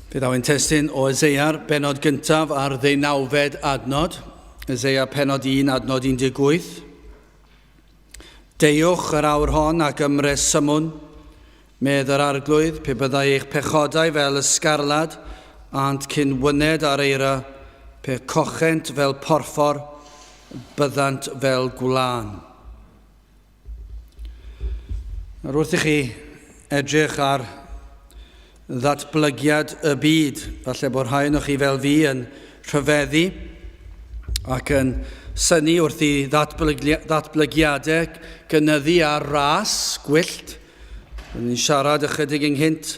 Fe ddaw ein testun o Eseia'r bennod gyntaf a'r ddeunawfed adnod, Eseia pennod 1 adnod 18. Deuwch yr awr hon ac ymresymwn, medd yr arglwydd, pe byddai eich pechodau fel ysgarlad, ânt cyn wyned ar eira, pe cochent fel porffor, byddant fel gwlân. Nawr wrth i chi edrych ar ddatblygiad y byd, falle bod rhai o'n chi fel fi yn rhyfeddu ac yn synnu wrth i ddatblygiadau gynyddu ar ras gwyllt. Rydyn ni'n siarad ychydig ynghynt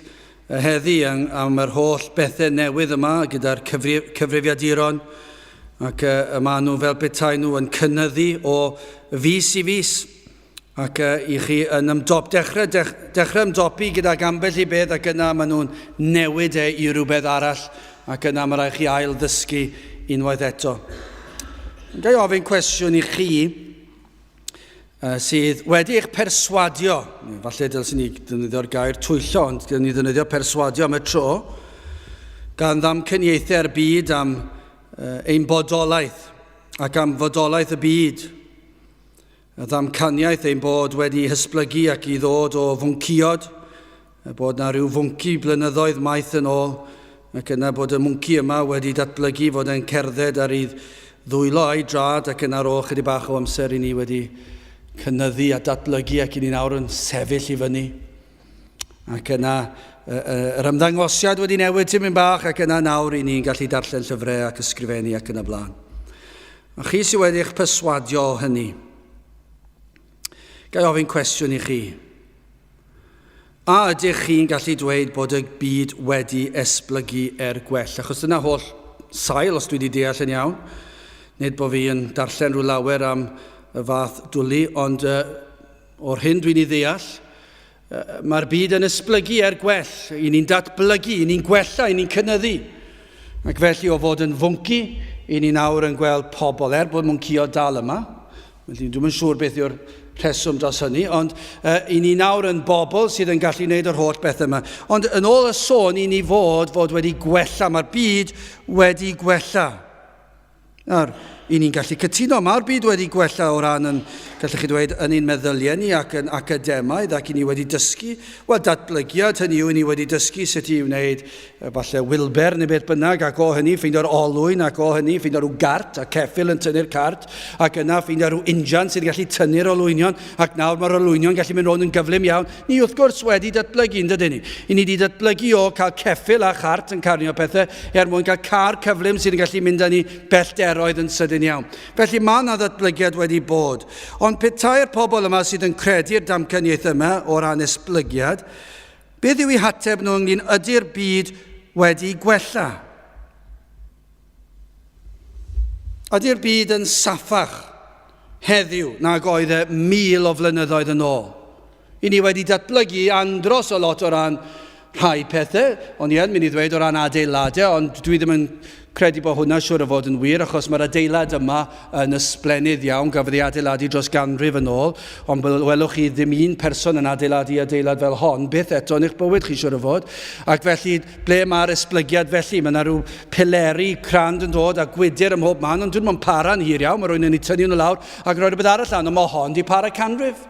heddi am yr holl bethau newydd yma gyda'r cyfrifiaduron ac y maen nhw fel petai nhw yn cynyddu o fis i fis ac i chi yn ymdop, dechrau, dech, dechrau ymdopi gydag ambell i beth ac yna maen nhw'n newid e i rhywbeth arall ac yna mae rhaid chi ail ddysgu unwaith eto. Ga i ofyn cwestiwn i chi sydd wedi eich perswadio, falle dylswn ni ddefnyddio'r gair twyllo, ond dylwn ni ddefnyddio perswadio am y tro, gan ddamcaniaethau'r byd am ein bodolaeth ac am fodolaeth y byd. Y ddamcaniaeth ein bod wedi hysblygu ac i ddod o fwncïod, bod na rhyw fwnci blynyddoedd maith yn ôl, ac yna bod y mwnci yma wedi datblygu fod e'n cerdded ar ei ddwylo a'i drad ac yna ar ôl chydig bach o amser i ni wedi cynyddu a datblygu ac i ni nawr yn sefyll i fyny. Ac yna yr ymddangosiad wedi newid tipyn bach ac yna nawr i ni'n gallu darllen llyfrau ac ysgrifennu ac yn y blaen. A chi sydd wedi eich perswadio o hynny. Ga i ofyn cwestiwn i chi? A ydych chi'n gallu dweud bod y byd wedi esblygu er gwell? Achos dyna holl sail, os dwi wedi deall yn iawn. Nid bod fi yn darllen rhyw lawer am y fath dwlu, ond uh, o'r hyn dwi'n ei ddeall, uh, mae'r byd yn esblygu er gwell. I ni'n datblygu, i ni'n gwella, i ni'n cynyddu. Ac felly o fod yn fwnci, i ni nawr yn gweld pobl, er bod mwncïo dal yma, Felly, dwi'm yn siŵr beth yw'r rheswm dros hynny, ond uh, i ni nawr yn bobl sydd yn gallu gwneud yr holl beth yma. Ond yn ôl y sôn, i ni fod, fod wedi gwella, mae'r byd wedi gwella. Nawr, i ni'n gallu cytuno, mae'r byd wedi gwella o ran yn, gallech chi dweud, yn ein meddyliau ni ac yn academaidd ac i ni wedi dysgu, wel, datblygiad hynny yw, i ni wedi dysgu sut i wneud falle Wilber neu beth bynnag, ac o hynny ffeindio'r olwyn, ac o hynny ffeindio rhyw gart, a ceffyl yn tynnu'r cart, ac yna ffeindio rhyw injan sydd yn gallu tynnu'r olwynion, ac nawr mae'r olwynion gallu mynd rownd yn gyflym iawn. Ni wrth gwrs wedi datblygu, yn dydyn ni? I ni wedi datblygu o cael ceffyl a chart yn cario pethau er mwyn cael car cyflym sydd yn gallu mynd â ni bellteroedd yn sydyn iawn. Felly mae yna ddatblygiad wedi bod. Ond petai'r pobl yma sydd yn credu'r damcaniaeth yma o ran esblygiad, Beth yw eu hateb nhw ynglyn ydy'r byd wedi gwella? Ydy'r byd yn saffach heddiw nag oedd e 1,000 o flynyddoedd yn ôl? I ni wedi datblygu andros o lot o ran rhai pethau, o'n i yn mynd i ddweud o ran adeiladau, ond dwi ddim yn credu bod hwnna siŵr o fod yn wir, achos mae'r adeilad yma yn ysblennydd iawn, gafodd ei adeiladu dros ganrif yn ôl, ond welwch chi ddim un person yn adeiladu adeilad fel hon, byth eto yn eich bywyd chi siŵr o fod. Ac felly, ble mae'r esblygiad felly? Mae yna rhyw pileri crand yn dod a gwydr ym mhob man, ond dyn nhw'n para'n hir iawn, mae rhywun yn ei tynnu nhw lawr ac rhoi rhywbeth arall lan, ond mae hon di para canrif.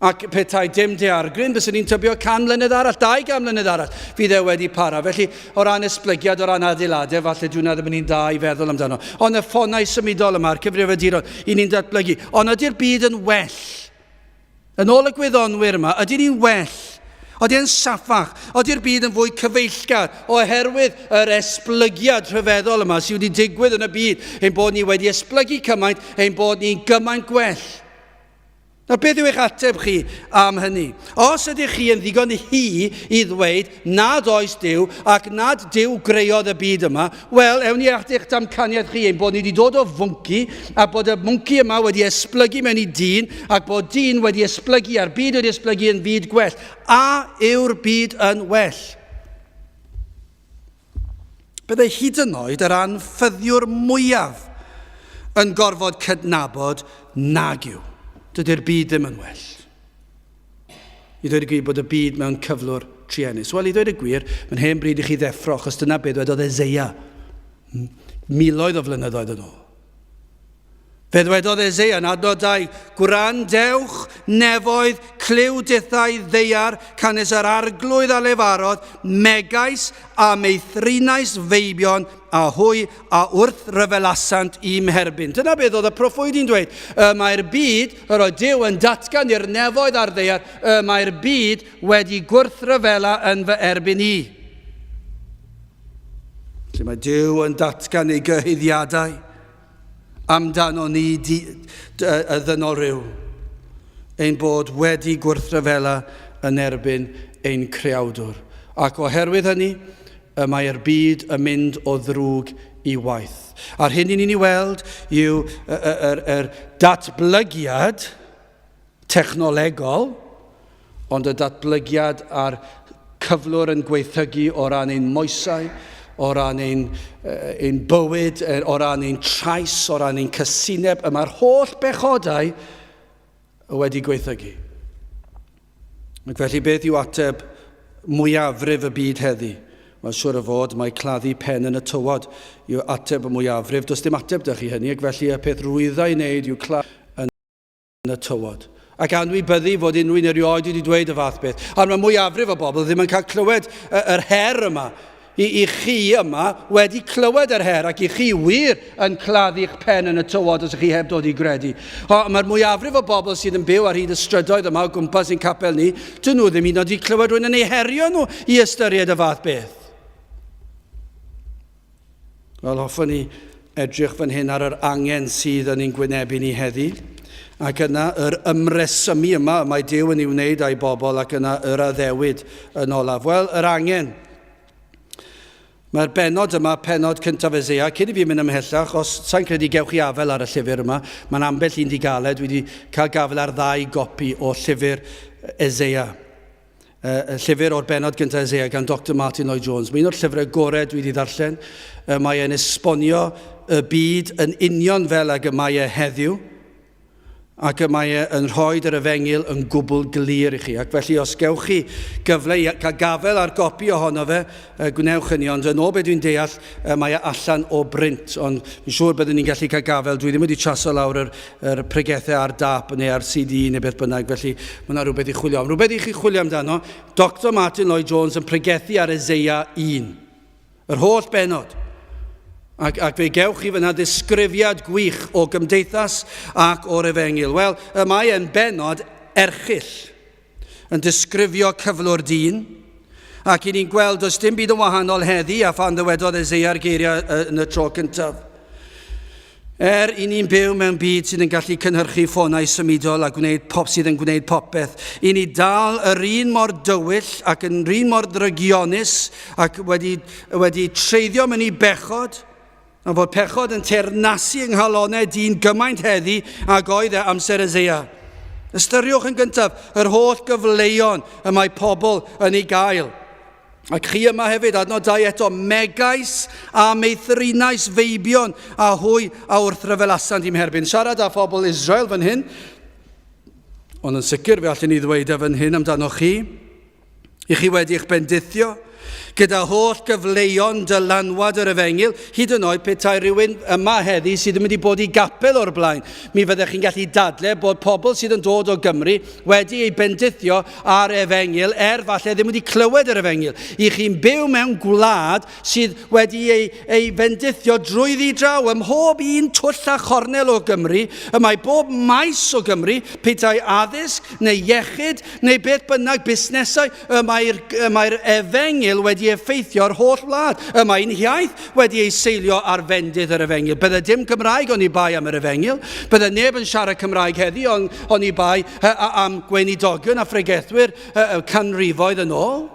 Ac petai dim daeargryn, byswn i'n tybio 100 mlynedd arall, 200 mlynedd arall, fydd e wedi para. Felly, o ran esblygiad, o ran adeiladau, falle dwi hwnna ddim yn un da i feddwl amdano. Ond y ffonau symudol yma, a'r cyfrifiaduron, i ni'n datblygu. Ond ydy'r byd yn well? Yn ôl y gwyddonwyr yma, ydy ni'n well? Ydy e'n saffach? Ydy'r byd yn fwy cyfeillgar oherwydd yr esblygiad rhyfeddol yma sydd wedi digwydd yn y byd, ein bod ni wedi esblygu cymaint, ein bod ni'n gymaint gwell? Nawr, beth yw eich ateb chi am hynny? Os ydych chi yn ddigon hy i ddweud nad oes Duw ac nad Duw greodd y byd yma, wel, ewn ni at eich damcaniaeth chi ein bod ni wedi dod o fwnci a bod y mwnci yma wedi esblygu mewn i dyn ac bod dyn wedi esblygu a'r byd wedi esblygu yn fyd gwell. A yw'r byd yn well? Byddai hyd yn oed yr anffyddiwr mwyaf yn gorfod cydnabod nag yw. Dydy'r byd ddim yn well. I ddweud y gwir bod y byd mewn cyflwr truenus. Wel, i ddweud y gwir, mae'n hen bryd i chi ddeffro, achos dyna beth dwedodd Eseia miloedd o flynyddoedd yn ôl. Fe ddwedodd Eseia yn adnod 2, Gwrandewch, nefoedd, clyw dithau ddeiar, canys yr arglwydd a lefarodd, megais a meithrinais feibion, a hwy a wrth ryfelasant i'm herbyn. Dyna beth oedd y proffwydi'n dweud. Y mae'r byd, yr oedd Duw yn datgan i'r nefoedd a'r ddaear, y mae'r byd wedi gwrthryfela yn fy erbyn i. Felly mae Duw yn datgan ei gyhuddiadau amdano ni di, y ddynol rhyw, ein bod wedi gwrthryfela yn erbyn ein creawdwr. Ac oherwydd hynny, y mae'r byd yn mynd o ddrwg i waith. A'r hyn i ni'n ei weld yw yr, yr datblygiad technolegol, ond y datblygiad a'r cyflwr yn gweithygu o ran ein moesau, o ran ein, ein bywyd, o ran ein trais, o ran ein cysineb, y mae'r holl bechodau wedi gweithygu. Ac felly beth yw ateb mwyafrif y byd heddi? Mae'n siwr o fod mae claddu pen yn y tywod yw ateb y mwyafrif. Does dim ateb da chi hynny, ac felly y peth rwydda i wneud yw claddu yn y tywod. Ac anwybyddu fod unrhyw un erioed wedi dweud y fath beth. Ond mae mwyafrif o bobl ddim yn cael clywed yr her yma. I, i chi yma wedi clywed yr her ac i chi wir yn claddu'ch pen yn y tywod os ych chi heb dod i gredu. O, mae'r mwyafrif o bobl sydd yn byw ar hyd y strydoedd yma o gwmpas ein capel ni, dyn nhw ddim hyd yn oed wedi clywed rhywun yn ei herio nhw i ystyried y fath beth. Wel, hoffwn ni edrych fan hyn ar yr angen sydd yn ein gwynebu ni heddi, ac yna yr ymresymu yma y mae Duw yn ei wneud a'i bobl, ac yna yr addewid yn olaf. Wel, yr angen. Mae'r benod yma, penod cyntaf Eseia, cyn i fi mynd ymhellach, os sa'n credu gewch chi afel ar y llyfr yma, mae'n ambell un di galed, dwi wedi cael gafel ar ddau gopi o llyfr Eseia. Y llyfr o'r bennod gyntaf Eseia gan Dr Martin Lloyd Jones. Mae un o'r llyfrau gorau dwi wedi ddarllen. Mae e'n esbonio y byd yn union fel ag y mae e heddiw ac y mae e yn rhoi yr efengyl yn gwbl glir i chi. Ac felly os gewch chi gyfle i cael gafael ar gopi ohono fe, gwnewch hynny. Ond yn ôl beth dwi'n deall, mae e allan o brint. Ond fi'n siŵr byddwn ni'n gallu cael gafael. Dwi ddim wedi traso lawr yr, yr pregethau ar dap neu ar CD neu beth bynnag, felly mae yna rhywbeth i chwilio am. Rhywbeth i chi chwilio amdano, Dr Martin Lloyd Jones yn pregethu ar Eseia 1. Yr holl benod. Ac, ac fe gewch chi fyna ddisgrifiad gwych o gymdeithas ac o'r efengyl. Wel, y mae e'n benod erchyll yn disgrifio cyflwr dyn, ac i ni'n gweld does dim byd yn wahanol heddi a phan ddywedodd Eseia'r geiriau yn y tro cyntaf. Er i ni'n byw mewn byd sydd yn gallu cynhyrchu ffonau symudol a gwneud pop sydd yn gwneud popeth, i ni dal yr un mor dywyll ac yn un mor ddrygionus ac wedi, wedi treiddio mewn i bechod, a fod pechod yn teyrnasu yng nghalonau dyn gymaint heddi ag oedd e amser Eseia. Ystyriwch yn gyntaf yr holl gyfleon y mae pobl yn ei gael. Ac chi yma hefyd, adnod 2 eto, megais a meithrinais feibion a hwy a wrthryfelasant i'm herbyn. Siarad â phobl Israel fan hyn, ond yn sicr fe allwn ni ddweud e fan hyn amdanoch chi. I chi wedi eich bendithio gyda holl gyfleon dylanwad yr efengyl, hyd yn oed petai rhywun yma heddi sydd yn mynd i bod i gapel o'r blaen. Mi fyddech chi'n gallu dadle bod pobl sydd yn dod o Gymru wedi ei bendithio â'r efengyl, er falle ddim wedi clywed yr efengyl. I chi'n byw mewn gwlad sydd wedi ei, ei fendithio drwyddi draw ym mhob un twll a chornel o Gymru, y mae bob maes o Gymru, petai addysg neu iechyd neu beth bynnag busnesau, y mae'r, y mae'r efengyl wedi effeithio'r holl wlad. Y mae'n hiaith wedi ei seilio ar fendith yr efengyl. Bydde dim Cymraeg oni bai am yr efengyl. Bydde neb yn siarad Cymraeg heddi on, oni bai am gweinidogion a phregethwyr canrifoedd yn ôl.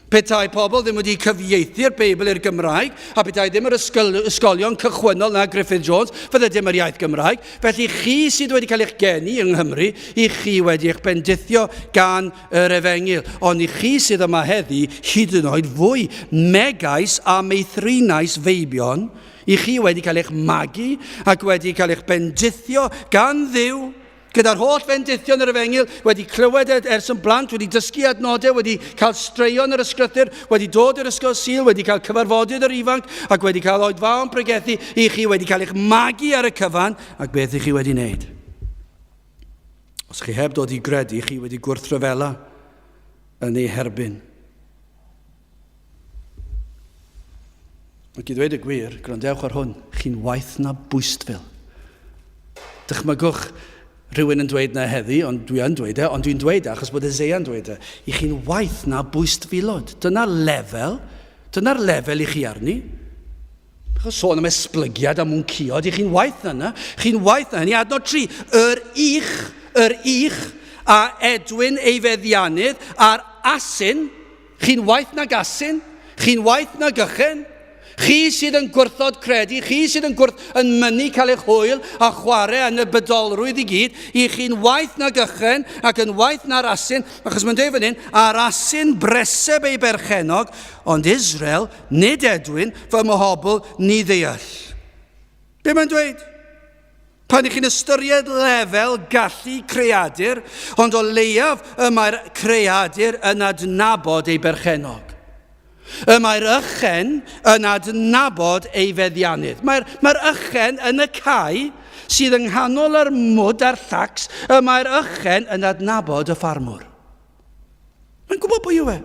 Petai pobl ddim wedi cyfieithu'r Beibl i'r Gymraeg, a petai ddim yr ysgolion cychwynnol na Griffith Jones, fydde dim yr iaith Gymraeg. Felly chi sydd wedi cael eich geni yng Nghymru, i chi wedi eich bendithio gan yr efengyl. Ond i chi sydd yma heddi, hyd yn oed fwy, megais a meithrinais feibion, i chi wedi cael eich magu ac wedi cael eich bendithio gan Dduw, Gyda'r holl fendithion yr efengyl, wedi clywed e ers yn blant, wedi dysgu adnodau, wedi cael straeon yr ysgrythur, wedi dod i'r ysgol Sul, wedi cael cyfarfodydd yr ifanc, ac wedi cael oedfaon pregethu i chi, wedi cael eich magu ar y cyfan, ac beth i chi wedi wneud? Os chi heb dod i gredu, chi wedi gwrthryfela yn ei herbyn. Ac i ddweud y gwir, gwrandewch ar hwn, chi'n waeth na bwystfil. Dychmygwch rhywun yn dweud na heddi, ond dwi yn dweud e, ond dwi'n dweud e achos bod Eseia'n dweud e. I chi'n waeth na bwystfilod. Dyna'r lefel, dyna'r lefel i chi arni. Achos sôn am esblygiad a mwnciod, i chi'n waeth na yna. Chi'n waeth na hynny. Adnod 3, yr ich, yr ich a Edwin ei feddiannydd a'r asyn, Chi'n waeth nag asyn, chi'n waeth nag ychen. Chi sydd yn gwrthod credu, chi sydd yn gwrth yn mynnu cael eich hwyl a chwarae yn y bydolrwydd i gyd, i chi'n waeth nag ychen ac yn waeth na'r asyn, achos mae'n dweud fan hyn, a'r asyn breseb ei berchennog, ond Israel, nid Edwin, fy mhobl, ni ddeall. Be mae'n dweud? Pan ych chi'n ystyried lefel gallu creadur, ond o leiaf y mae'r creadur yn adnabod ei berchennog. Y mae'r ychen yn adnabod ei feddiannydd. Mae'r mae ychen yn y cae sydd yng nghanol yr mwd a'r llacs, y mae'r ychen yn adnabod y ffarmwr. Mae'n gwybod pwy yw e.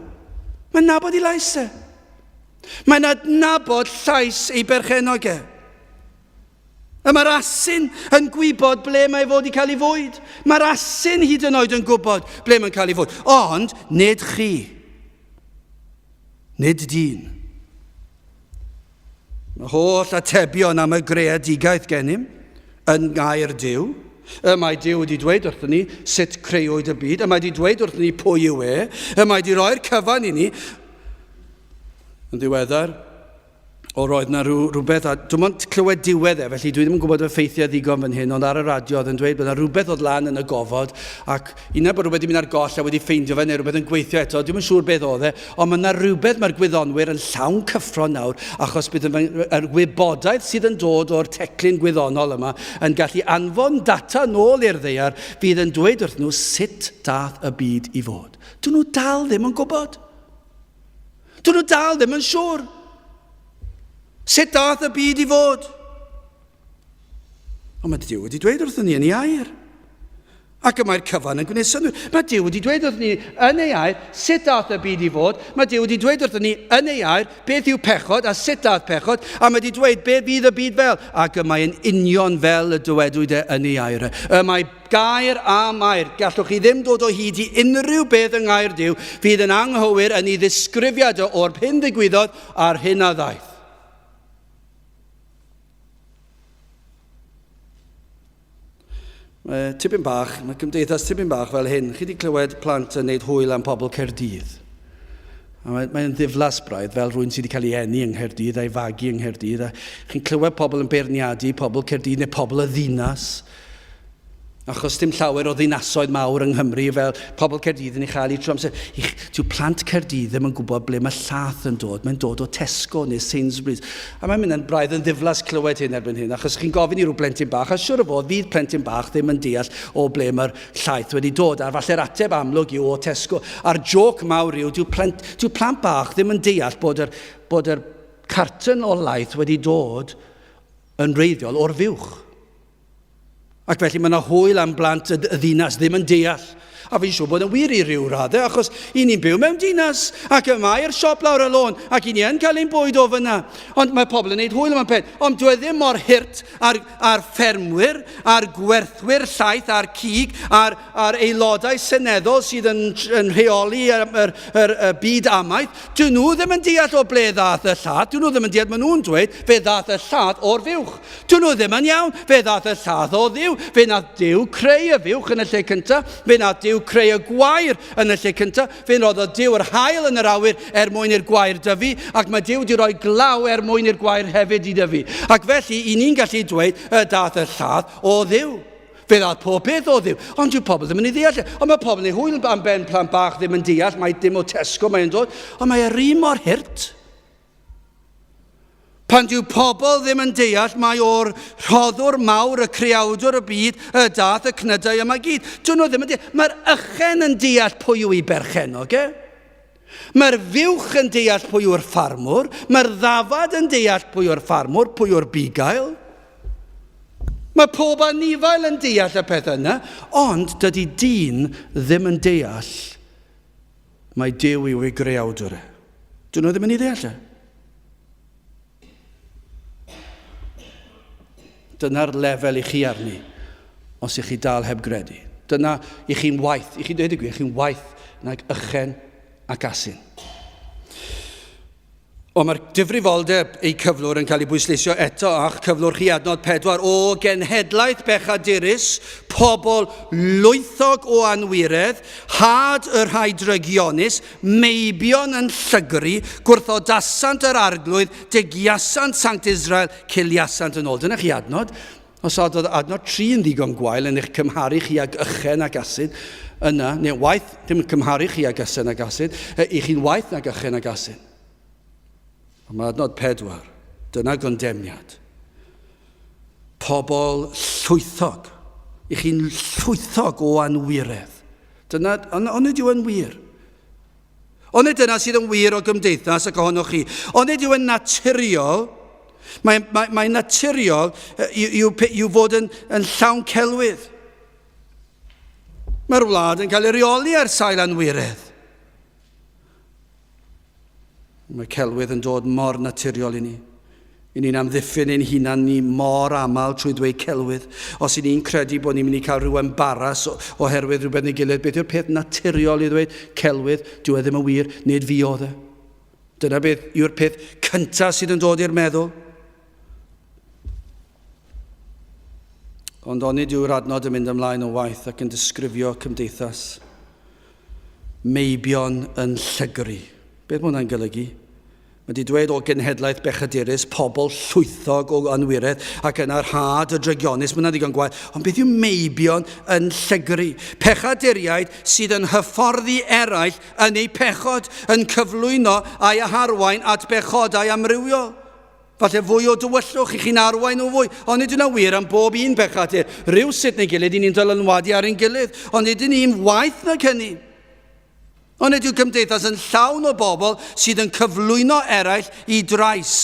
Mae'n nabod ei lais e. Mae'n adnabod llais ei berchennog e. A mae'r asyn yn gwybod ble mae fod i cael ei fwyd. Mae'r asyn hyd yn oed yn gwybod ble mae'n cael ei fwyd. Ond nid chi. Nid dyn. Mae holl atebion am y greadigaeth gennym yn ngair Duw. Y mae Duw wedi dweud wrthyn ni sut creuwyd y byd. Y mae wedi dweud wrthyn ni pwy yw e. Y mae wedi rhoi'r cyfan i ni. Yn ddiweddar, O, roedd 'na rhyw, rhywbeth, a dwi'n ond clywed diwedd e, felly dwi ddim yn gwybod y ffeithiau ddigon fan hyn, ond ar y radio oedd yn dweud bod 'na rhywbeth oedd lan yn y gofod, ac unai bod rhywbeth wedi mynd ar goll a wedi ffeindio fe, neu rhywbeth yn gweithio eto, dwi'm yn siŵr beth oedd e, ond mae 'na rhywbeth mae'r gwyddonwyr yn llawn cyffro nawr, achos bydd yr wybodaeth sydd yn dod o'r teclyn gwyddonol yma yn gallu anfon data nôl i'r ddaear fydd yn dweud wrthyn nhw sut dath y byd i fod. Dyn nhw dal ddim yn gwybod. Dyn nhw dal ddim yn siŵr. Sut dath y byd i fod? Ond mae Duw wedi dweud wrthyn ni yn ei air. Ac y mae'r cyfan yn gwneud synnwyr. Mae Duw wedi dweud wrthyn ni yn ei air sut dath y byd i fod. Mae Duw wedi dweud wrthyn ni yn ei air beth yw pechod a sut dath pechod. A mae wedi dweud beth fydd y byd fel. Ac y mae'n union fel y dywedwyd e yn ei air. E. Y mae Gair am air. Gallwch chi ddim dod o hyd i unrhyw beth yng Ngair Duw fydd yn anghywir yn ei ddisgrifiad o o'r hyn ddigwyddodd a'r hyn a ddaeth. Mae tipyn bach, mae cymdeithas tipyn bach fel hyn. Chi wedi clywed plant yn gwneud hwyl am pobl Caerdydd. A mae'n mae ddiflas braidd fel rhywun sydd wedi cael ei eni yng Nghaerdydd a'i fagu yng Nghaerdydd. A chi'n clywed pobl yn beirniadu pobl Caerdydd neu pobl y ddinas. Achos dim llawer o ddinasoedd mawr yng Nghymru fel pobl Caerdydd yn ei chael i trwy amser. Dyw plant Caerdydd ddim yn gwybod ble mae llath yn dod. Mae'n dod o Tesco neu Sainsbury's. A mae'n mynd yn braidd yn ddiflas clywed hyn erbyn hyn, achos chi'n gofyn i rhyw blentyn bach, a siwr o fod fydd plentyn bach ddim yn deall o ble mae'r llaeth wedi dod. A falle'r ateb amlwg yw o Tesco. A'r jôc mawr yw, dyw, plent, dyw plant bach ddim yn deall bod yr, bod yr carton o laeth wedi dod yn wreiddiol o'r fuwch. Ac felly mae yna hwyl am blant y ddinas ddim yn deall. A fi'n siŵr bod yn wir i ryw raddau, achos i ni'n byw mewn dinas, ac y mae'r siop lawr y lôn, ac i ni yn cael ein bwyd o fyna. Ond mae pobl yn neud hwyl am y peth. Ond dwi e ddim mor hurt ar, ar ffermwyr, a'r gwerthwyr llaeth, a'r cig, a'r, a'r aelodau seneddol sydd yn, yn rheoli yr, yr, yr, y byd amaeth. Dyn nhw ddim yn deall o ble ddaeth y llath. Dyn nhw ddim yn deall, maen nhw'n dweud, fe ddaeth y llath o'r fuwch. Dyn nhw ddim yn iawn. Fe ddaeth y llath o Dduw. Fe nath Duw creu y fuwch yn y lle cyntaf. Fe nath Duw creu y gwair yn y lle cyntaf. Fe roddodd Duw yr haul yn yr awyr er mwyn i'r gwair dyfu, ac mae Duw wedi rhoi glaw er mwyn i'r gwair hefyd i dyfu. Ac felly, i ni'n gallu dweud y dath y llath o Dduw. Fe ddaeth pob peth o Dduw. Ond dyw pobl ddim yn ei ddeall. E. Ond mae pobl yn ei hwyl am ben plant bach ddim yn deall, mae dim o Tesco mae'n dod. Ond mae yr un mor hurt. Pan dyw pobl ddim yn deall mai o'r rhoddwr mawr, y creawdwr y byd, y dath y cnydau yma gyd. Dyn nhw ddim yn deall. Mae'r ychen yn deall pwy yw ei berchennog e. Mae'r fuwch yn deall pwy yw'r ffarmwr. Mae'r ddafad yn deall pwy yw'r ffarmwr, pwy yw'r bugail. Mae pob anifail yn deall y peth yna, ond dydy dyn ddim yn deall mai Duw yw ei greawdwr e. Dyn nhw ddim yn ei ddeall e. Dyna'r lefel i chi arni, os ych chi dal heb gredu. Dyna i chi'n waith, i chi'n dweud y gwir, chi'n waith nag ychen ac asyn. Ond mae'r difrifoldeb eu cyflwr yn cael ei bwysleisio eto a'ch cyflwr chi adnod 4 o genhedlaeth bechadurus, pobl lwythog o anwiredd, had y rhai drygionus, meibion yn llygru, gwrthodasant yr arglwydd, digiasant Sanct Israel, ciliasant yn ôl. Dyna chi adnod. Os oedd adnod 3 yn ddigon gwael yn eich cymharu chi ag ychen ac asid, yna, neu waith, ddim yn cymharu chi ag ychen ac asid, i chi'n waith nag ychen ac asid. Ond mae adnod 4, dyna gondemniad. Pobl llwythog, i chi'n llwythog o anwiredd. Dyna, ond on nid yw yn wir. Onid dyna sydd yn wir o gymdeithas ac ohonoch chi? Onid yw yn naturiol? Mae'n mae, mae naturiol i'w, i'w fod yn, yn llawn celwydd. Mae'r wlad yn cael ei reoli ar sail anwiredd. Mae celwydd yn dod mor naturiol i ni. I ni'n amddiffyn ein hunan ni mor aml trwy ddweud celwydd. Os i ni'n credu bod ni'n mynd i cael rhyw embaras oherwydd rhywbeth neu gilydd, beth yw'r peth naturiol i ddweud celwydd? Dyw e ddim yn wir, nid fi oedd e. Dyna beth yw'r peth cyntaf sydd yn dod i'r meddwl. Ond onid yw'r adnod yn mynd ymlaen o waith ac yn disgrifio cymdeithas meibion yn llygru. Beth mae hwnna'n golygu? Mae wedi dweud o genhedlaeth bechadurus, pobl llwythog o anwiredd, ac yna'r had y drygionus, mae hwnna'n ddigon gwael. Ond beth yw meibion yn llygru? Pechaduriaid sydd yn hyfforddi eraill yn eu pechod, yn cyflwyno a'i harwain at bechodau amrywiol. Falle fwy o dywyllwch i chi'n arwain o fwy, ond nid yna wir am bob un pechadur. Rhyw sut neu gilydd, i ni'n dylanwadu ar ein gilydd, ond nid ni'n waeth nag hynny. Ond nid yw cymdeithas yn llawn o bobl sydd yn cyflwyno eraill i drais.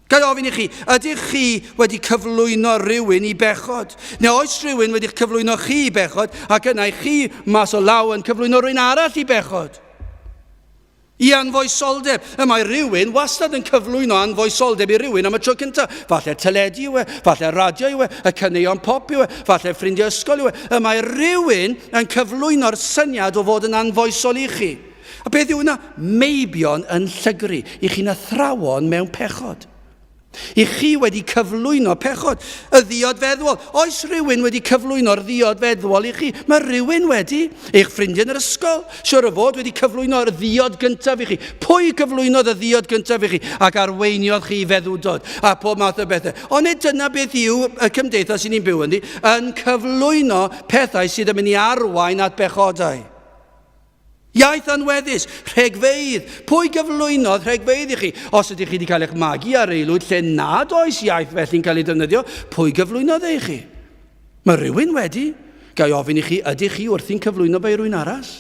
Ga i ofyn i chi, ydych chi wedi cyflwyno rhywun i bechod? Neu oes rhywun wedi'ch cyflwyno chi i bechod ac yna i chi mas o law yn cyflwyno rhywun arall i bechod? I anfoesoldeb. Y mae rhywun wastad yn cyflwyno anfoesoldeb i rhywun am y tro cyntaf. Falle teledu yw e, falle radio yw e, y caneuon pop yw e, falle ffrindiau ysgol yw e. Y mae rhywun yn cyflwyno'r syniad o fod yn anfoesol i chi. A beth yw hwnna? Meibion yn llygru. I chi'n athrawon mewn pechod. I chi wedi cyflwyno pechod, y ddiod feddwol. Oes rhywun wedi cyflwyno'r ddiod feddwol i chi? Mae rhywun wedi. Eich ffrindiau yn yr ysgol, siwr o fod wedi cyflwyno'r ddiod gyntaf i chi. Pwy gyflwynodd y ddiod gyntaf i chi ac arweiniodd chi i feddwdod a pob math o bethau? Ond nid dyna beth yw y cymdeithas i ni'n byw ynddi, yn cyflwyno pethau sydd yn mynd i arwain at bechodau. Iaith anweddus, rhegfeydd. Pwy gyflwynodd rhegfeydd i chi? Os ydych chi wedi cael eich magu ar aelwyd lle nad oes iaith felly'n cael ei defnyddio, pwy gyflwynodd e i chi? Mae rhywun wedi. Ga i ofyn i chi, ydych chi wrthi'n cyflwyno fe i rywun arall?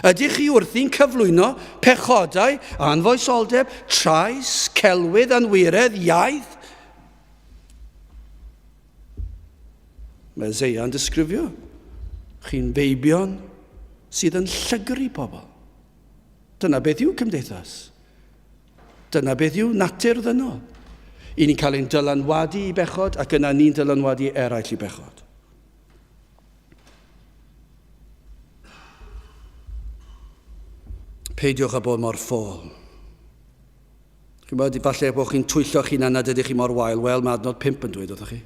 Ydych chi wrthi'n cyflwyno pechodau, anfoesoldeb, trais, celwydd, anwiredd, iaith? Mae Eseia yn disgrifio chi'n feibion sydd yn llygru pobl. Dyna beth yw cymdeithas. Dyna beth yw natur ddynol. I ni'n cael ein dylanwadu i bechod ac yna ni'n dylanwadu eraill i bechod. Peidiwch â bod mor ffôl. Chi'n gwybod, falle bod chi'n twyllo'ch hunan nad ydych chi mor wael. Wel, mae adnod 5 yn dweud wrthych chi.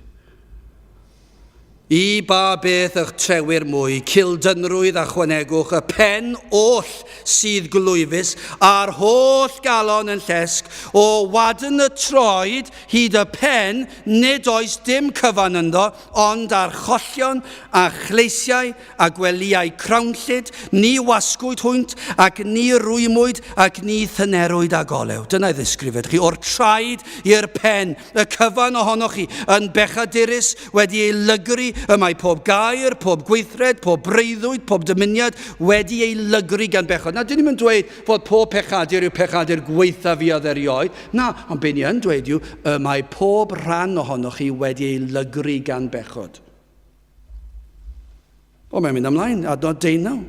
I ba beth ych trewyr mwy, cildynrwydd a chwanegwch y pen oll sydd glwyfus, a'r holl galon yn llesg, o wadn y troed hyd y pen, nid oes dim cyfan ynddo, ond archollion a chleisiau a gwelyau crawnllyd, ni wasgwyd hwynt, ac ni rwymwyd, ac ni thynerwyd ag olew. Dyna ei ddisgrifiad chi, o'r traed i'r pen, y cyfan ohonoch chi, yn bechadurus, wedi ei lygru, y mae pob gair, pob gweithred, pob breuddwyd, pob dymuniad, wedi ei lygru gan bechod. Na, dyn ni'n dweud fod pob pechadur yw pechadur gwaethaf fuodd erioed. Na, ond be ni yn dweud yw, y mae pob rhan ohonoch chi wedi ei lygru gan bechod. O, mae'n mynd ymlaen, adnod deunaw.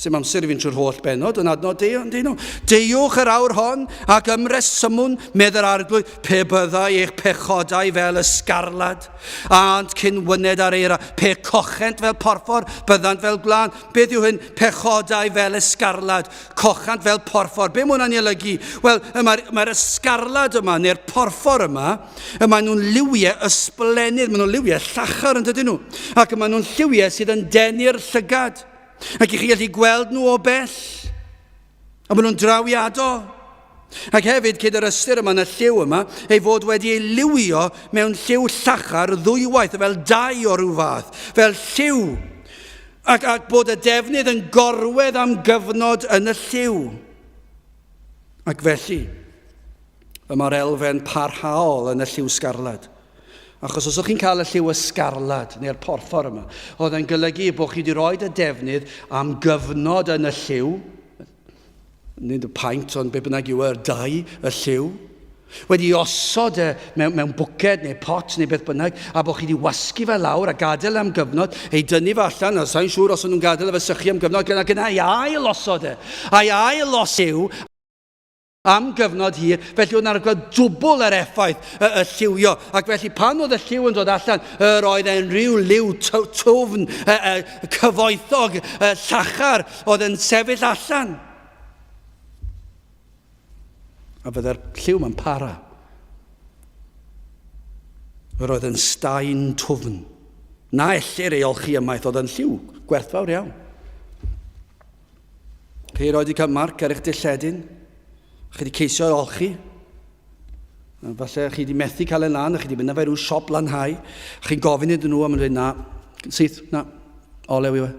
Sim amser i fynd trwy'r holl benod, yn adnod deunaw. Deuwch yr awr hon ac ymresymwn, medd yr arglwydd, pe byddai eich pechodau fel ysgarlad, a'nt cyn wyned ar eira, pe cochent fel porffor, byddant fel gwlân. Beth yw hyn? Pechodau fel ysgarlad, cochant fel porffor. Be mae hwnna'n ei olygu? Wel, mae'r mae ysgarlad yma, neu'r porffor yma, Y maen nhw'n liwiau ysblennydd, maen nhw'n liwiau llachar yn dydyn nhw. Ac y maen nhw'n lliwiau sydd yn denu'r llygad. Ac i chi gallu gweld nhw o bell. A maen nhw'n drawiadol. Ac hefyd, cyd yr ystyr yma yn y lliw yma, ei fod wedi ei liwio mewn lliw llachar ddwywaith, fel dau o ryw fath, fel lliw. Ac, ac bod y defnydd yn gorwedd am gyfnod yn y lliw. Ac felly, Y mae'r elfen parhaol yn y lliw sgarlad. Achos os o'ch chi'n cael y lliw ysgarlad neu'r porffor yma, oedd e'n golygu bod chi wedi rhoi y defnydd am gyfnod yn y lliw, nid y paent ond be bynnag yw e'r dau, y lliw, wedi osod e mewn, mewn bwced neu pot neu beth bynnag, a bod chi wedi wasgu fe lawr a gadael e am gyfnod, ei dynnu fe allan, a sa'n siŵr os o'n nhw'n gadael e fe sychu am gyfnod, gyda gyda ei ail osod e, a'i ail os yw, am gyfnod hir, felly oedd yna gweld dwbl yr effaith y, y lliwio, ac felly pan oedd y lliw yn dod allan, yr oedd e'n rhyw liw twfn, y, y, cyfoethog, y llachar, oedd yn sefyll allan. A fydde'r lliw ma'n para. Yr oedd yn staen twfn. Na ellir ei olchi ymaith, oedd yn lliw gwerthfawr iawn. Chi erioed wedi cael marc ar eich dilledyn? Chi wedi ceisio ei olchi? Falle chi wedi methu cael ei lan, a chi wedi mynd â fe rhyw siop lanhau. Chi'n gofyn iddyn nhw am dweud, na, syth, na, olew yw e,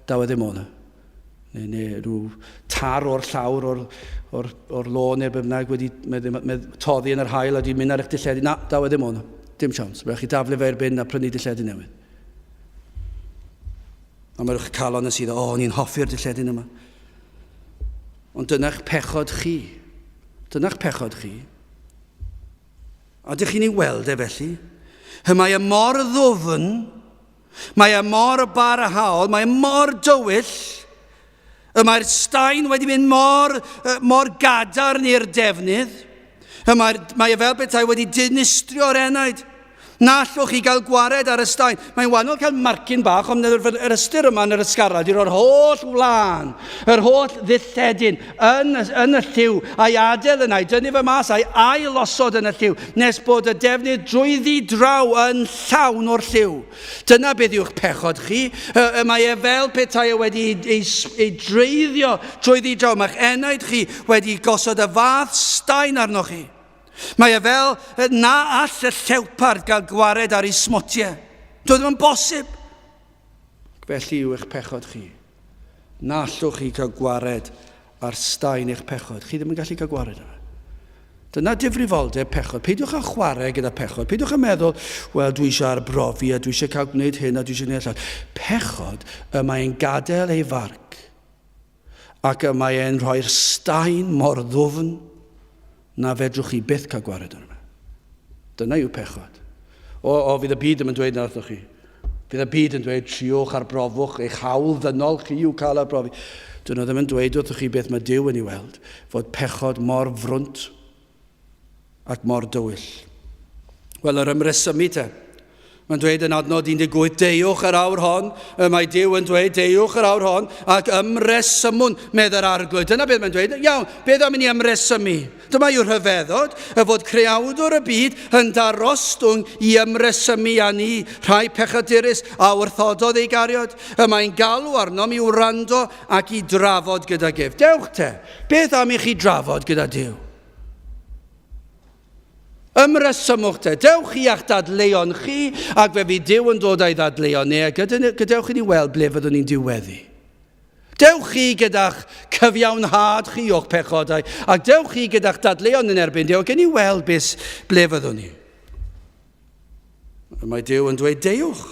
daw e ddim o'na. Neu, neu rhyw tar o'r llawr o'r, or, or lôn neu beth bynnag wedi med, med, toddi yn yr haul a wedi mynd ar eich dilledyn. Na, daw e ddim o'na. Dim siawns. Rhaid chi daflu fe i'r bin a prynu dilledyn newydd. A mae'r eich calon yn sydd, o, ni'n hoffi'r dilledyn yma. Ond dyna'ch pechod chi. Dyna'ch pechod chi. A dych chi'n ei weld e felly? Hy mae e mor ddwfn, mae e mor barhaol, mae e mor dywyll, y mae'r staen wedi mynd mor, mor gadarn i'r defnydd, y mae'r, mae e fel petai wedi dinistrio'r enaid. Na allwch chi gael gwared ar y staen. Mae'n wahanol cael marcyn bach, ond yr, yr ystyr yma yn yr ysgarlad yw'r holl wlân, yr holl ddilledyn yn, yn y lliw, a'i adael yna, a'i dynnu fe mas, a'i ail osod yn y lliw, nes bod y defnydd drwyddi draw yn llawn o'r lliw. Dyna beth yw'ch pechod chi. Y, y mae e fel petai e wedi ei, ei, ei dreiddio drwyddi draw. Mae'ch enaid chi wedi gosod y fath staen arnoch chi. Mae e fel na all y llewpard gael gwared ar ei smotiau. Doedd ddim yn bosib. Felly yw eich pechod chi. Na allwch chi cael gwared ar staen eich pechod. Chi ddim yn gallu cael gwared ar e. Dyna difrifoldeb pechod. Peidiwch â chwarae gyda pechod. Peidiwch â meddwl, wel, dwi eisiau arbrofi a dwi eisiau cael gwneud hyn a dwi eisiau gwneud llall. Pechod y mae'n gadael ei farc Ac y mae e'n rhoi'r staen mor ddwfn na fedrwch chi byth cael gwared arno fe. Dyna yw pechod. O, o, fydd y byd ddim yn dweud na wrthoch chi. Fydd y byd yn dweud, triwch, arbrofwch, eich hawl ddynol chi i'w cael arbrofi. Dyn nhw ddim yn dweud wrthych chi beth mae Duw yn ei weld, fod pechod mor frwnt ac mor dywyll. Wel, yr ymresymu te. Mae'n dweud yn adnod 18, deuwch yr awr hon, y mae Duw yn dweud, deuwch yr awr hon, ac ymresymwn, medd yr arglwydd. Dyna beth mae'n dweud. Iawn, beth am i ni ymresymu? Dyma yw'r rhyfeddod, y fod creawdwr y byd yn darostwng i ymresymu â ni, rhai pechadurus a wrthododd ei gariad. Y mae'n galw arnom i wrando ac i drafod gydag ef. Dewch te, beth am i chi drafod gyda Duw? Ymresymwch te, dewch chi a'ch dadleuon chi, ac fe fydd Duw yn dod a'i ddadleuon e, a gadewch i ni weld ble fyddwn ni'n diweddu. Dewch chi gyda'ch cyfiawnhad chi o'ch pechodau, ac dewch chi gyda'ch dadleuon yn erbyn Duw, ac i ni weld beth ble fyddwn ni. Mae Duw yn dweud, deuwch.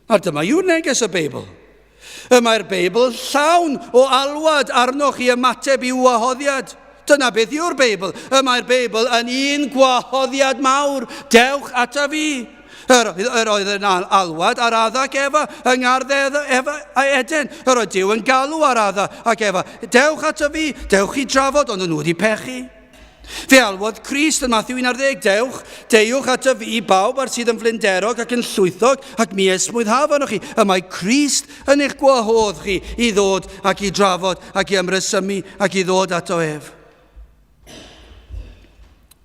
A dyma yw'r neges y Beibl. Y mae'r Beibl llawn o alwad arnoch i ymateb i'w wahoddiad. Dyna beth yw'r Beibl. Y mae'r Beibl yn un gwahoddiad mawr. Dewch ata fi. Yr, yr oedd yn alwad ar Adda ac Efa yng ngardd Efa a Eden. Yr oedd Duw yn galw ar Adda ac Efa. Dewch ato fi, dewch i drafod, ond nhw wedi pechu. Fe alwodd Crist yn Matthew 11, Dewch, deuwch ato fi, bawb ar sydd yn flinderog ac yn llwythog, ac mi esmwythaf arnoch chi. Y mae Crist yn eich gwahodd chi i ddod ac i drafod ac i ymresymu ac i ddod ato ef.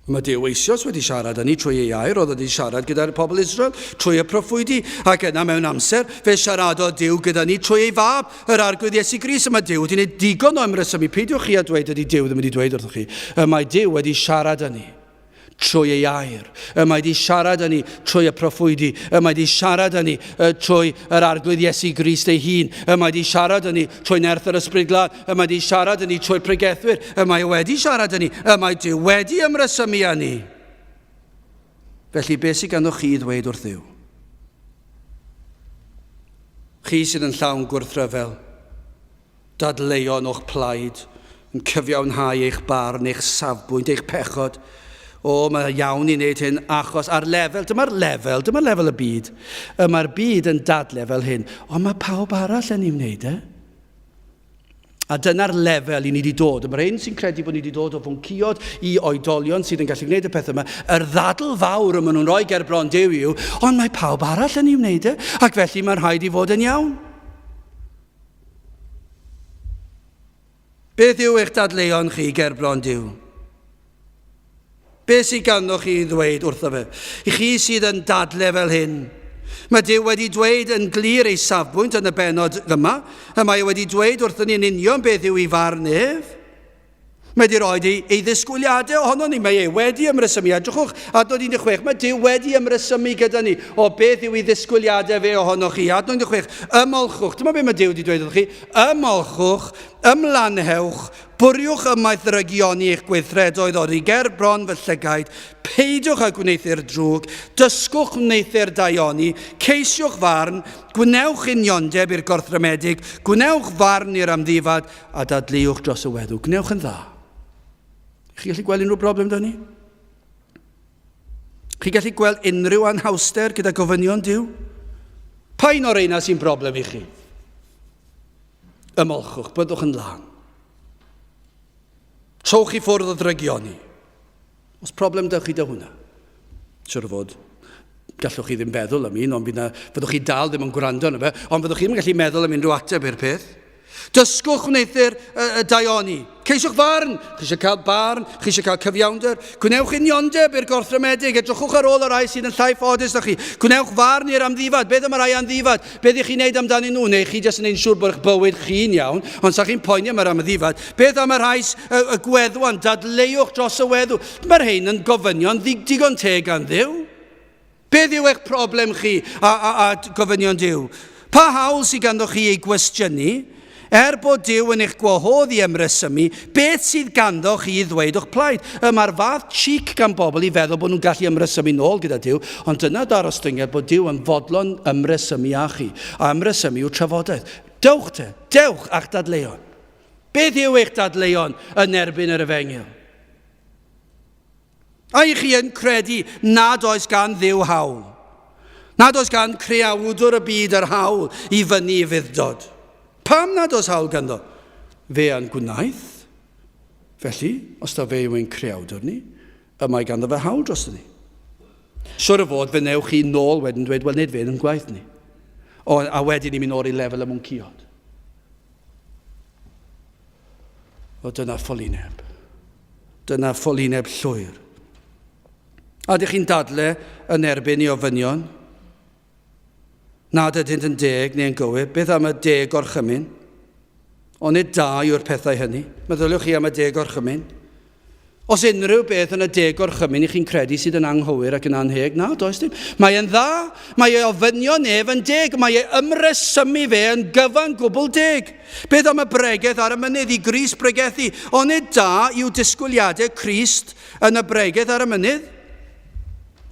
Mae Duw eisoes wedi siarad â ni trwy ei air, oedd wedi siarad gyda'r pobl Israel trwy y proffwydi, ac yna mewn amser fe siaradodd Duw gyda ni trwy ei fab, Yr Arglwydd Iesu Grist, y mae Duw wedi gwneud digon o ymresymu. Peidiwch chi a dweud ydy Duw ddim wedi dweud wrthych chi. Y mae Duw wedi siarad â ni trwy ei air. Y mae wedi siarad â ni trwy y proffwydi. Y mae wedi siarad â ni trwy yr Arglwydd Iesu Grist ei hun. Y mae wedi siarad â ni trwy nerth yr Ysbryd Glân. Y mae wedi siarad â ni trwy'r pregethwyr. Y mae wedi siarad â ni. Y mae Duw wedi ymresymu â ni. Felly, beth sydd ganddo chi i ddweud wrth Dduw? Chi sydd yn llawn gwrthryfel, dadleuon o'ch plaid, yn cyfiawnhau eich barn, eich safbwynt, eich pechod. O, mae iawn i wneud hyn achos ar lefel, dyma'r lefel, dyma'r lefel y byd. Y mae'r byd yn dadle fel hyn, ond mae pawb arall yn ei wneud e. A dyna'r lefel i ni wedi dod. Mae'r un sy'n credu bod ni wedi dod o fwncïod i oedolion sydd yn gallu gwneud y pethau yma, yr ddadl fawr y maen nhw'n rhoi ger bron Duw yw, ond mae pawb arall yn ei wneud e, ac felly mae'n rhaid i fod yn iawn. Beth yw eich dadleuon chi ger bron Duw? Beth sydd ganddo chi i ddweud wrtho fe? I chi sydd yn dadle fel hyn. Mae Duw wedi dweud yn glir ei safbwynt yn y bennod yma, y mae e wedi dweud wrthyn ni'n union beth yw ei farn ef. Mae wedi rhoi ei, ei ddisgwyliadau ohono ni. Mae e wedi ymresymu. Edrychwch, adnod 16, mae Duw wedi ymresymu gyda ni o beth yw ei ddisgwyliadau fe ohonoch chi. Adnod 16, ymolchwch. Dyma beth mae Duw wedi dweud wrthych chi. Ymolchwch, ymlanhewch, Bwriwch ymaith drygioni eich gweithredoedd oddi ger bron fy llygaid, peidiwch â gwneuthur drwg, dysgwch wneuthur daioni, ceisiwch farn, gwnewch uniondeb i'r gorthrymedig, gwnewch farn i'r amddifad, a dadleuwch dros y weddw. Gwnewch yn dda. Chi gallu gweld unrhyw broblem da ni? Chi gallu gweld unrhyw anhawster gyda gofynion Duw? Pa un o'r reina sy'n broblem i chi? Ymolchwch, byddwch yn lân. Trowch i ffwrdd o ddrygioni. Os problem dewch chi dy hwnna. Siwr o fod, gallwch chi ddim feddwl am un, ond fydd na, fyddwch chi dal ddim yn gwrando arno fe, ond fyddwch chi ddim yn gallu meddwl am unrhyw ateb i'r peth. Dysgwch wneuthur y, y daioni. Ceisiwch farn, chi eisiau cael barn, chi eisiau cael cyfiawnder. Gwnewch uniondeb i'r gorthrymedig, edrychwch ar ôl y rhai sydd yn llai ffodus na chi. Gwnewch farn i'r amddifad, beth am y rhai amddifad? Beth ych chi'n neud amdanyn nhw? Neu chi jyst yn neud yn siŵr bod eich bywyd chi'n iawn, ond sa chi'n poeni am yr amddifad. Beth am y rhai y, y gweddwan, dadleuwch dros y weddw. Mae'r rhain yn gofynion digon teg gan Dduw. Beth yw eich problem chi a, a, a gofynion Duw? Pa hawl sydd ganddo chi ei gwestiynu? Er bod Duw yn eich gwahodd i ymresymu, beth sydd ganddo chi i ddweud o'ch plaid? Y mae'r fath cheek gan bobl i feddwl bod nhw'n gallu ymresymu nôl gyda Duw, ond dyna darostyngiad bod Duw yn fodlon ymresymu â chi. A ymresymu yw trafodaeth. Dewch te, dewch a'ch dadleuon. Beth yw eich dadleuon yn erbyn yr efengyl? A ych chi yn credu nad oes gan Dduw hawl? Nad oes gan creawdwr y byd yr hawl i fyny i fuddod? Pam nad oes hawl ganddo? Fe a'n gwnaeth. Felly, os da fe yw ein creawdwr ni, y mae ganddo fe hawl dros ni. Siwr o fod fe newch chi nôl wedyn dweud, wel nid fe yn gwaith ni. O, a wedyn ni'n mynd o'r i lefel y mwnciod. O, dyna ffolineb. Dyna ffolineb llwyr. A ydych chi'n dadle yn erbyn i ofynion? Nad ydynt yn deg neu'n gywir. Beth am y deg gorchymyn? Onid da yw'r pethau hynny? Meddyliwch chi am y deg gorchymyn. Os unrhyw beth yn y deg gorchymyn i chi'n credu sydd yn anghywir ac yn anheg, na, does dim. Mae e'n dda, mae ei ofynion ef yn deg, mae ei ymresymu fe yn gyfan gwbl deg. Beth am y bregeth ar y mynydd i Grist bregethu? Onid da yw disgwyliadau Crist yn y bregeth ar y mynydd?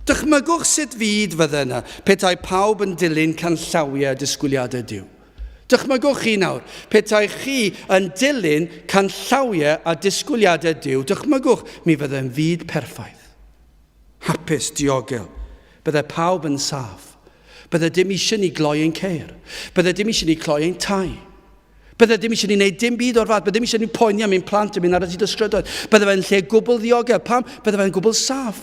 Dychmygwch sut fyd fydde yna petai pawb yn dilyn canllawiau a disgwyliadau Duw. Dychmygwch chi nawr, petai chi yn dilyn canllawiau a disgwyliadau Duw, dychmygwch, mi fydde'n fyd perffaith. Hapus, diogel. Bydde pawb yn saff. Bydde dim eisiau ni gloi ein ceir. Bydde dim eisiau ni cloi ein tai. Bydde dim eisiau ni wneud dim byd o'r fath. Bydde dim eisiau ni poeni am ein plant yn mynd ar y hyd y strydoedd. Bydde fe'n lle gwbl ddiogel. Pam? Bydde fe'n gwbl saff.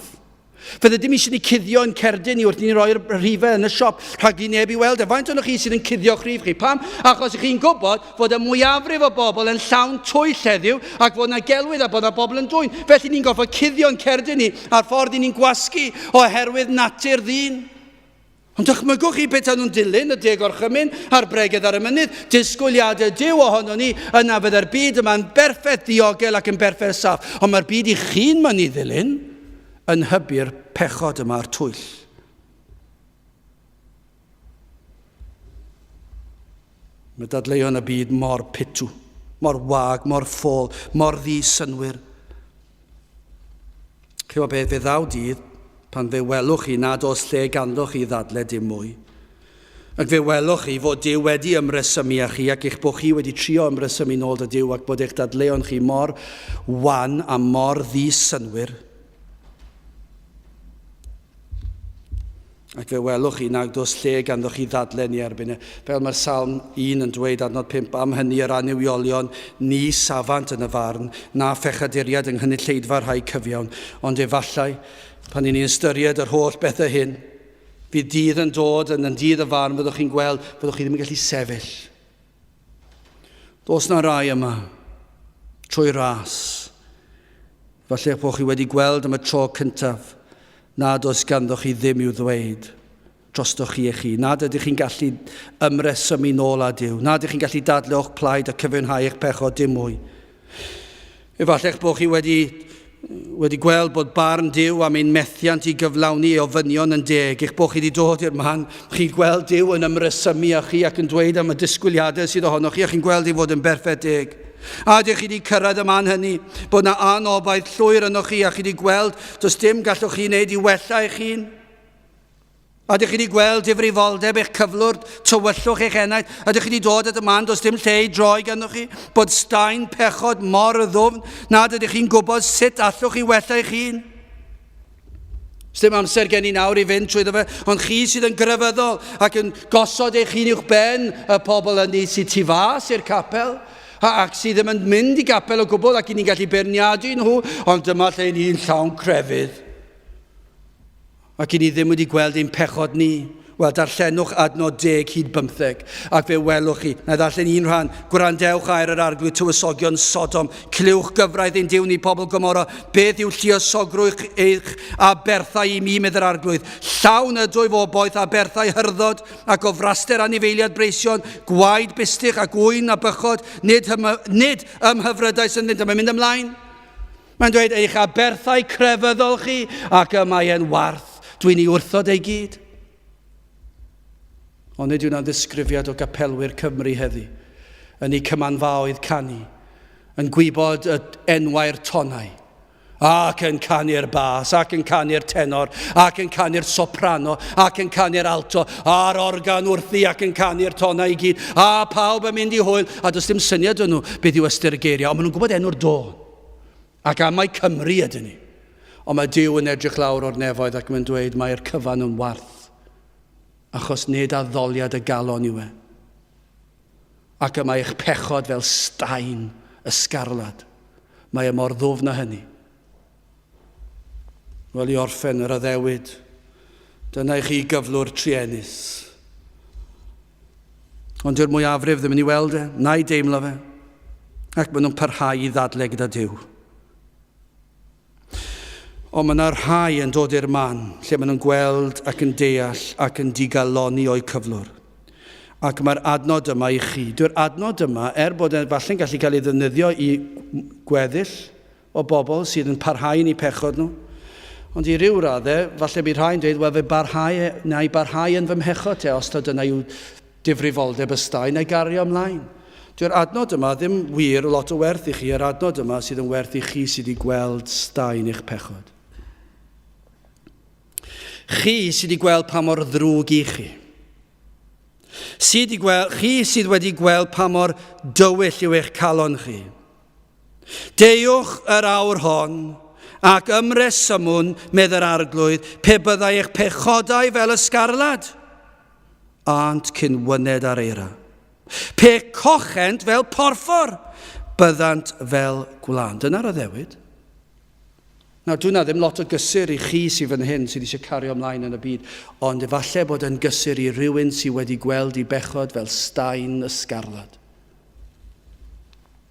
Fydde dim eisiau ni cuddio yn cerdyn ni wrth i ni roi'r rhifau yn y siop rhag i neb i weld e. Faint ohonoch chi sydd yn cuddio'ch rhif chi? Pam? Achos ych chi'n gwybod fod y mwyafrif o bobl yn llawn twyll heddiw ac fod yna gelwydd a bod yna bobl yn dwyn. Felly ni'n gorfod cuddio'n cerdyn ni a'r ffordd i ni'n gwasgu oherwydd natur ddyn. Ond dychmygwch chi petai nhw'n dilyn y deg orchymyn a'r bregeth ar y mynydd, disgwyliadau Duw ohono ni, yna fydde'r byd yma'n berffaith ddiogel ac yn berffaith saff. Ond mae'r byd i chi'n mynnu ddilyn yn hybu'r pechod yma a'r twyll. Mae dadleuon y byd mor pitw, mor wag, mor ffôl, mor ddi-synnwyr. Chi'n gwybod beth, fe ddaw dydd pan fe welwch chi nad oes lle ganddoch chi ddadle dim mwy. Ac fe welwch chi fod Duw wedi ymresymu â chi ac eich bod chi wedi trio ymresymu nôl dy Duw ac bod eich dadleuon chi mor wan a mor ddi-synnwyr. Ac fe welwch chi nag does lle ganddoch chi ddadle yn ei erbyn e. Fel mae'r Salm 1 yn dweud, adnod 5, am hynny yr annuwiolion ni safant yn y farn, na phechaduriaid yng nghynulleidfa rhai cyfiawn. Ond efallai, pan i ni'n ystyried yr holl bethau hyn, fydd dydd yn dod, yn yn dydd y farn, fyddwch chi'n gweld, fyddwch chi ddim yn gallu sefyll. Does na rai yma, trwy ras. Falle eich bod chi wedi gweld am y tro cyntaf nad oes ganddoch chi ddim i'w ddweud drostoch chi eich hun, nad ydych chi'n gallu ymresymu nôl â Duw, nad ydych chi'n gallu dadle o'ch plaid a cyfiawnhau eich pechod dim mwy. Efallai eich bod chi wedi, wedi gweld bod barn Duw am ein methiant i gyflawni ei ofynion yn deg, eich bod chi wedi dod i'r man, chi'n gweld Duw yn ymresymu â chi ac yn dweud am y disgwyliadau sydd ohonoch chi, a chi'n gweld ei fod yn berffaith deg. A ydych chi wedi cyrraedd y man hynny, bod yna anobaith llwyr ynoch chi, a chi wedi gweld does dim gallwch chi wneud i wella eich hun? A ydych chi wedi gweld difrifoldeb eich cyflwr, tywyllwch eich enaid? Ydych chi wedi dod at y man does dim lle i droi ganddoch chi? Bod staen pechod mor ddwfn nad ydych chi'n gwybod sut allwch chi wella eich hun? Sdim amser gen i nawr i fynd trwyddo fe, ond chi sydd yn grefyddol ac yn gosod eich hun uwch ben y pobl ynni sydd tu fas i'r capel, ac sydd ddim yn mynd i gapel o gwbl ac i ni'n gallu beirniadu nhw, ond dyma lle ni'n llawn crefydd. Ac i ni ddim wedi gweld ein pechod ni. Wel, darllenwch adnod 10 hyd bymtheg, ac fe welwch chi. Na ddarllen un rhan, gwrandewch air yr arglwydd tywysogion Sodom, clywch gyfraith ein Duw ni, pobl Gomorra, beth yw lluosogrwych eich aberthau i mi, medd yr arglwydd. Llawn ydwyf o boeth aberthau hyrddod, ac o fraster anifeiliad breision, gwaed bustych ac ŵyn a bychod, nid, nid ymhyfrydais ynddynt. A mae'n mynd ymlaen. Mae'n dweud eich aberthau crefyddol chi ac y mae e'n warth. Dwi'n ei wrthod ei gyd. Ond nid yw'n ddisgrifiad o gapelwyr Cymru heddi, yn eu cymanfaoedd canu, yn gwybod y enwau'r tonau, ac yn canu'r bas, ac yn canu'r tenor, ac yn canu'r soprano, ac yn canu'r alto, a'r organ wrthi, ac yn canu'r tonau i gyd, a pawb yn mynd i hwyl, a does dim syniad yn nhw beth yw ystyr y geiriau, ond maen nhw'n gwybod enw'r dôn. Ac am mai Cymru ydyn ni. Ond mae Duw yn edrych lawr o'r nefoedd ac mae'n dweud mae'r cyfan yn warth, achos nid addoliad y galon yw e. Ac y mae eich pechod fel staen ysgarlad. Mae e mor ddwfn â hynny. Wel, i orffen yr addewid. Dyna i chi gyflwr truenus. Ond dyw'r mwyafrif ddim yn ei weld e, na'i deimlo fe, ac maen nhw'n parhau i ddadle gyda Duw. Ond mae yna rhai yn dod i'r man lle maen nhw'n gweld ac yn deall ac yn digalonni o'u cyflwr. Ac mae'r adnod yma i chi. Dyw'r adnod yma, er bod e falle'n gallu cael ei ddefnyddio i gweddill o bobl sydd yn parhau yn eu pechod nhw, ond i ryw raddau, falle bydd rhai'n dweud, wel fe barhau, na i barhau yn fy mhechod te, os ta dyna yw difrifoldeb y staen, na i gario ymlaen. Dyw'r adnod yma ddim wir lot o werth i chi, yr adnod yma sydd yn werth i chi sydd wedi gweld staen eich pechod. Chi sydd wedi gweld pa mor ddrwg i chi. Sydd wedi gweld, chi sydd wedi gweld pa mor dywyll yw eich calon chi. Deuwch yr awr hon, ac ymresymwn, medd yr Arglwydd, pe byddai eich pechodau fel ysgarlad, ânt cyn wyned ar eira. Pe cochent fel porffor, byddant fel gwlân. Dyna'r addewid. Nawr, dwi na ddim lot o gysur i chi sydd fan hyn, sydd eisiau cario ymlaen yn y byd, ond efallai bod yn gysur i rywun sydd wedi gweld i bechod fel staen ysgarlad.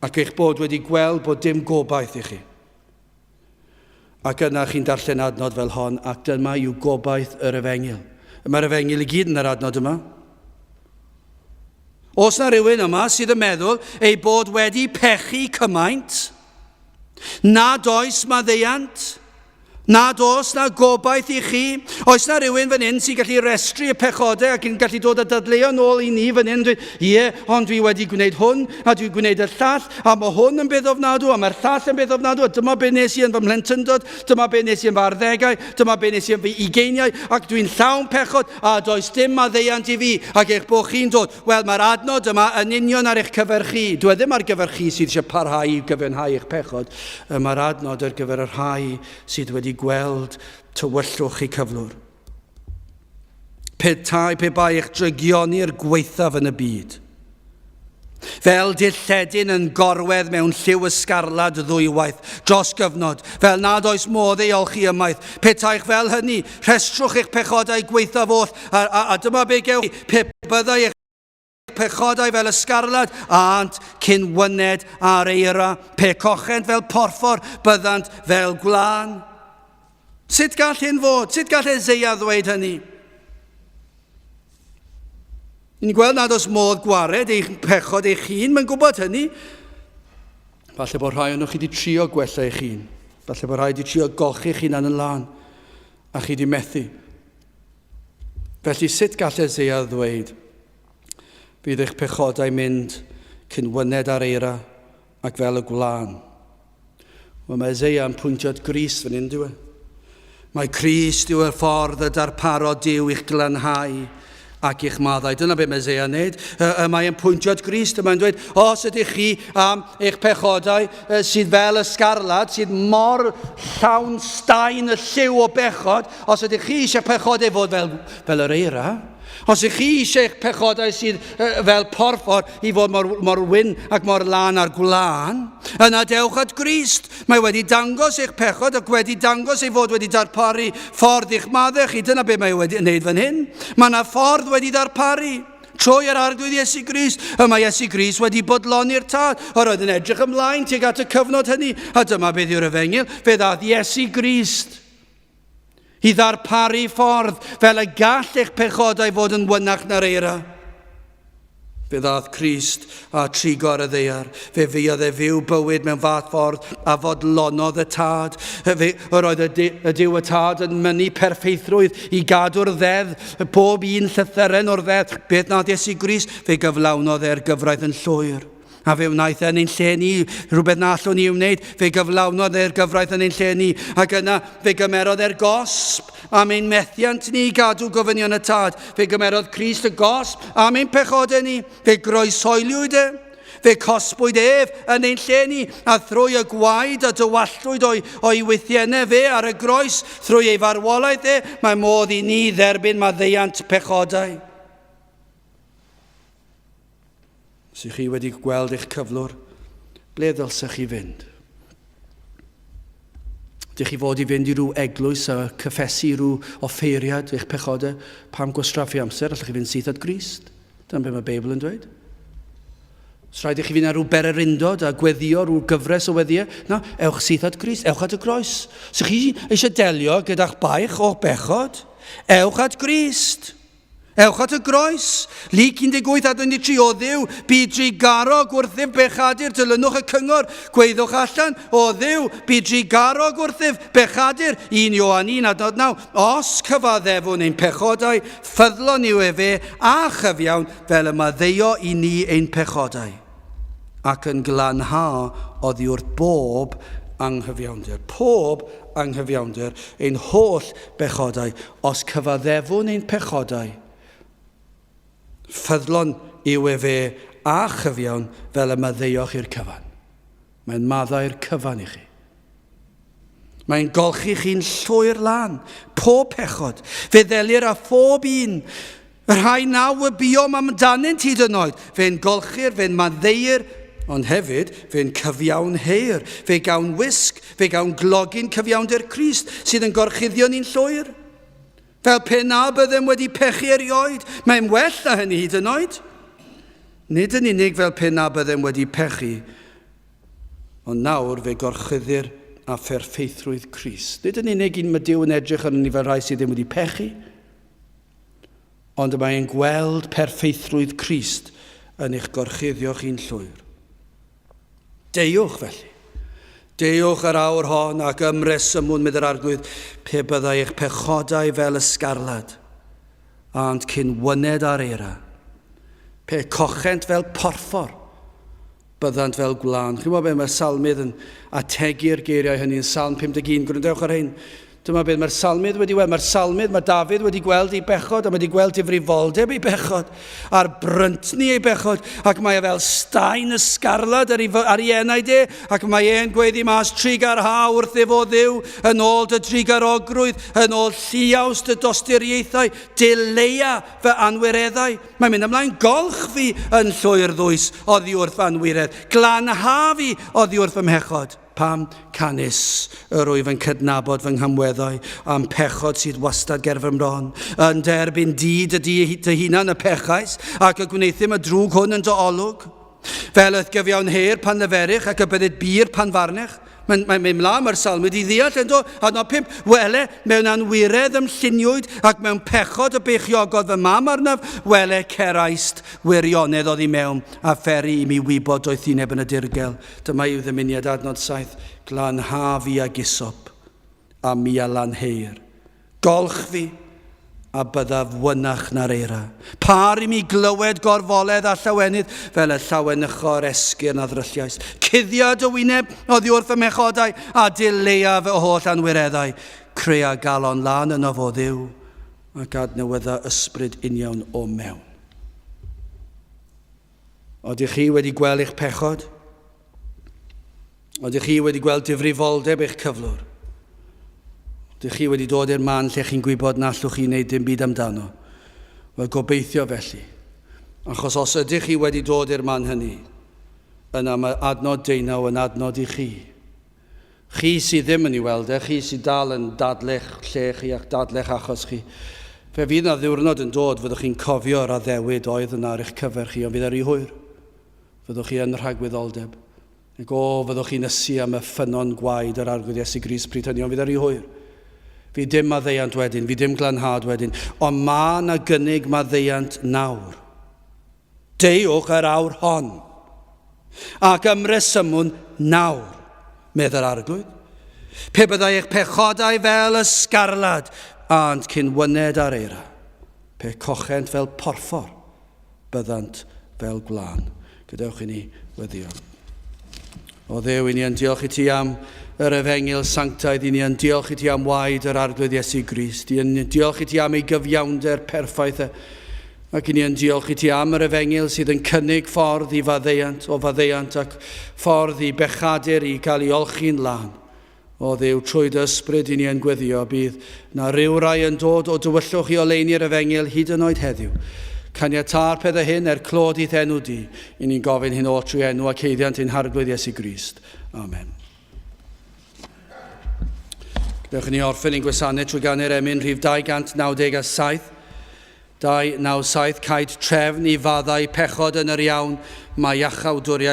Ac eich bod wedi gweld bod dim gobaith i chi. Ac yna chi'n darllen adnod fel hon, ac dyma yw gobaith yr efengyl. Mae'r efengyl i gyd yn yr adnod yma. Os na rhywun yma sydd yn meddwl ei bod wedi pechu cymaint, nad oes maddeuant, Nad oes na gobaith i chi? Oes na rhywun fan hyn sy'n gallu restru y pechodau ac yn gallu dod â dadleuon nôl i ni fan hyn? Dweud, ie, ond dwi wedi gwneud hwn, a dwi gwneud y llall, a mae hwn yn beth ofnadw, a mae'r llall yn beth ofnadw, a dyma be nes i yn fy mhlentyndod, dyma be nes i yn fy arddegau, dyma be nes i yn fy ugeiniau, ac dwi'n llawn pechod, a does dim maddeuant i fi, ac eich bod chi'n dod. Wel, mae'r adnod yma yn union ar eich cyfer chi. Dwi e ddim ar gyfer chi sydd eisiau parhau i gyfiawnhau eich pechod. Mae'r adnod ar gyfer y rhai sydd wedi gweld tywyllwch eu cyflwr. Petai pe bai eich drygioni'r gwaethaf yn y byd. Fel dilledyn yn gorwedd mewn lliw ysgarlad ddwywaith dros gyfnod, fel nad oes modd ei olchi ymaith. Petaech fel hynny, rhestrwch eich pechodau gwaethaf oll, a, a, a dyma be gewch chi, pe byddai eich pechodau fel ysgarlad, ânt cyn wyned ar eira, pe cochent fel porffor, byddant fel gwlân. Sut gall hyn fod? Sut gall Eseia ddweud hynny? Ni'n gweld nad oes modd gwared eich pechod eich hun, mae'n gwybod hynny. Falle bod rhai o'n chi wedi trio gwella eich hun. Falle bod rhai wedi trio golchi eich hunan yn lân, a chi wedi methu. Felly sut gall Eseia ddweud, bydd eich pechodau mynd cyn wyned ar eira ac fel y gwlân? Wel, mae Eseia yn pwyntio at Grist fan hyn, dyw e? Mae Crist yw y ffordd y darparo Duw i'ch glanhau ac i'ch maddau. Dyna beth mae Eseia yn neud. Mae e'n pwyntio at Grist, mae'n dweud, os ydych chi am eich pechodau sydd fel y sgarlad, sydd mor llawn staen y lliw o bechod, os ydych chi eisiau pechodau fod fel, fel yr eira, os ydych chi eisiau eich pechodau sydd fel porffor i fod mor, mor wyn ac mor lân a'r gwlân, yna dewch at Grist. Mae wedi dangos eich pechod ac wedi dangos ei fod wedi darparu ffordd i'ch maddau chi. Dyna beth mae wedi wneud fan hyn. Mae yna ffordd wedi darparu trwy yr Arglwydd Iesu Grist. Y mae Iesu Grist wedi bodloni'r Tad. Yr oedd yn edrych ymlaen tuag at y cyfnod hynny. A dyma beth yw'r efengyl. Fe ddaeth Iesu Grist i ddarparu ffordd fel y gall eich pechodau fod yn wynach na'r eira. Fe ddaeth Crist a trigo ar y ddaear. Fe fuodd e fyw bywyd mewn fath ffordd a fodlonodd y Tad. Fe, yr oedd y, y Duw y Tad yn mynnu perffeithrwydd i gadw'r ddeddf, pob un llythyren o'r ddeddf. Beth nath Iesu Grist? Fe gyflawnodd e'r gyfraith yn llwyr. A fe wnaeth e yn ein lle ni, rhywbeth na allwn ni wneud, fe gyflawnodd e'r gyfraith yn ein lle ni, ac yna fe gymerodd e'r gosb am ein methiant ni i gadw gofynion y Tad. Fe gymerodd Crist y gosb am ein pechodau ni, fe groeshoeliwyd e, fe cosbwyd ef yn ein lle ni, a thrwy y gwaed a dywalltwyd o'i, o'i wythiennau fe ar y groes, trwy ei farwolaeth e, mae modd i ni dderbyn maddeuant pechodau. Os ych chi wedi gweld eich cyflwr, ble ddylsech chi fynd? Dych chi fod i fynd i rhyw eglwys a cyffesu i rhyw offeiriad eich pechodau? Pam gwastraffu amser? Allwch chi fynd syth at Grist. Dyna beth mae'r Beibl yn dweud. Os rhaid i chi fynd ar rhyw bererindod a gweddio rhyw gyfres o weddiau, na, ewch syth at Grist, ewch at y groes. Os ych chi eisiau delio gyda'ch baich o'ch bechod, ewch at Grist. Ewch at y groes. Luc 18 a 13, O Dduw, bu drugarog wrthyf bechadur, dilynwch y cyngor, gweithwch allan, O Dduw, bu drugarog wrthyf bechadur, 1 Ioan 1 adnod 9, Os cyfaddefwn ein pechodau, ffyddlon yw efe a chyfiawn, fel y maddeuo i ni ein pechodau, ac yn glanhau oddi wrth bob anghyfiawnder. Pob anghyfiawnder, ein holl bechodau. Os cyfaddefwn ein pechodau, ffyddlon yw efe a chyfiawn fel y maddeuoch i'r cyfan. Mae'n maddau'r cyfan i chi. Mae'n golchi chi'n llwyr lân, pob pechod. Fe ddelir â phob un, y rhai na wybuom amdanynt hyd yn oed. Fe'n golchir, fe'n maddeuir, ond hefyd fe'n cyfiawnheir. Fe gawn wisg, fe gawn glogyn cyfiawnder Crist sydd yn gorchuddio ni'n llwyr. Fel pe na byddem wedi pechu erioed, mae'n well na hynny hyd yn oed. Nid yn unig fel pe na byddem wedi pechu, Ond nawr fe gorchuddir â pherffeithrwydd Crist. Nid yn unig un mae Duw yn edrych arnon ni fel rhai sydd ddim wedi pechu, ond y mae e'n gweld perffeithrwydd Crist yn eich gorchuddio chi'n llwyr. Deuwch felly. Deuwch yr awr hon ac ymresymwn, medd yr Arglwydd, pe byddai eich pechodau fel ysgarlad, ânt cyn wyned ar eira. Pe cochent fel porffor, Byddant fel gwlân. Chi'n gwybod beth mae'r salmydd yn ategu'r geiriau hynny yn Salm 51. Gwrandewch ar hyn. Dyma beth mae'r salmydd wedi weld. Mae'r salmydd, mae Dafydd wedi gweld ei bechod, a mae wedi gweld difrifoldeb ei bechod, a'r bryntni ei bechod, ac mae e fel staen ysgarlad ar ei, ar ei enaid e, ac mae e'n gweiddi mas trugarha wrth efo Dduw, yn ôl dy drugarogrwydd, yn ôl lliaws dy dosturiaethau, dileia fy anwireddau. Mae'n mynd ymlaen, golch fi yn llwyr ddwys oddi wrth fy anwiredd, glanha fi oddi wrth fy mhechod. Pam canys yr wyf yn cydnabod fy nghamweddau a'm pechod sydd wastad ger fy mron, yn derbyn di dy di dy hunan y pechais, ac y gwneuthum y drwg hwn yn dy olwg. Fel y'th gyfiawnheir pan leferych ac y byddid bur pan farnech. Mae'n mae mynd mlaen, mae'r salm wedi ddeall ynddo, adnod 5, Wele, mewn anwiredd ym lluniwyd, ac mewn pechod y beichiogodd fy mam arnaf, wele, ceraist wirionedd oddi mewn, a pheri i mi wybod doethineb yn y dirgel. Dyma yw ddymuniad adnod 7, Glanha fi ag isop, a mi a lanheir. Golch fi, a byddaf wynach na'r eira. Par i mi glywed gorfoledd a llawenydd, fel y llawenycho'r esgyrn a ddrylliais. Cuddia dy wyneb oddi wrth fy mhechodau, a dilea fy holl anwireddau. Crea galon lân ynof, O Dduw, ac adnewydda ysbryd uniawn o'm mewn. Odych chi wedi gweld eich pechod? Odych chi wedi gweld difrifoldeb eich cyflwr? Ydych chi wedi dod i'r man lle chi'n gwybod na allwch chi wneud dim byd amdano? Wel, gobeithio felly. Achos os ydych chi wedi dod i'r man hynny, yna mae adnod deunaw yn adnod i chi. Chi sydd ddim yn ei weld e, chi sydd dal yn dadleu'ch lle chi ac dadleu'ch achos chi. Fe fydd 'na ddiwrnod yn dod fyddwch chi'n cofio'r addewid oedd yna ar eich cyfer chi, ond fydd e rhy hwyr. Fyddwch chi yn rhagwyddoldeb. Ac o, fyddwch chi'n ysu am y ffynnon gwaed yr Arglwydd Iesu Grist pryd hynny, ond fydd e rhy hwyr. Fydd dim maddeuant wedyn, fydd dim glanhad wedyn, ond mae 'na gynnig maddeuant nawr. Deuwch yr awr hon, ac ymresymwn nawr, medd yr Arglwydd. Pe byddai eich pechodau fel ysgarlad, ânt cyn wyned ar eira. Pe cochent fel porffor, byddant fel gwlân. Gadewch i ni weddio. O Dduw, i ni yn diolch i ti am yr efengyl sanctaidd, i ni yn diolch i ti am waed yr Arglwydd Iesu Grist, i yn diolch i ti am ei gyfiawnder perffaith e, ac i ni yn diolch i ti am yr efengyl sydd yn cynnig ffordd i faddeuant, o faddeuant ac ffordd i bechadur i gael ei olchi'n lân. O Dduw, trwy dy ysbryd i ni yn gweddio, bydd na rywrai yn dod o dywyllwch i oleuni'r efengyl hyd yn oed heddiw. Caniatá'r pethau hyn er clod i'th enw di. I ni'n gofyn hyn oll trwy enw ac haeddiant ein Harglwydd Iesu Grist. Amen. Gadewch i ni orffen ein gwasanaeth trwy ganu'r emyn rhif 297. 297, caed trefn i faddau pechod yn yr iawn, mae iachawdwriaeth.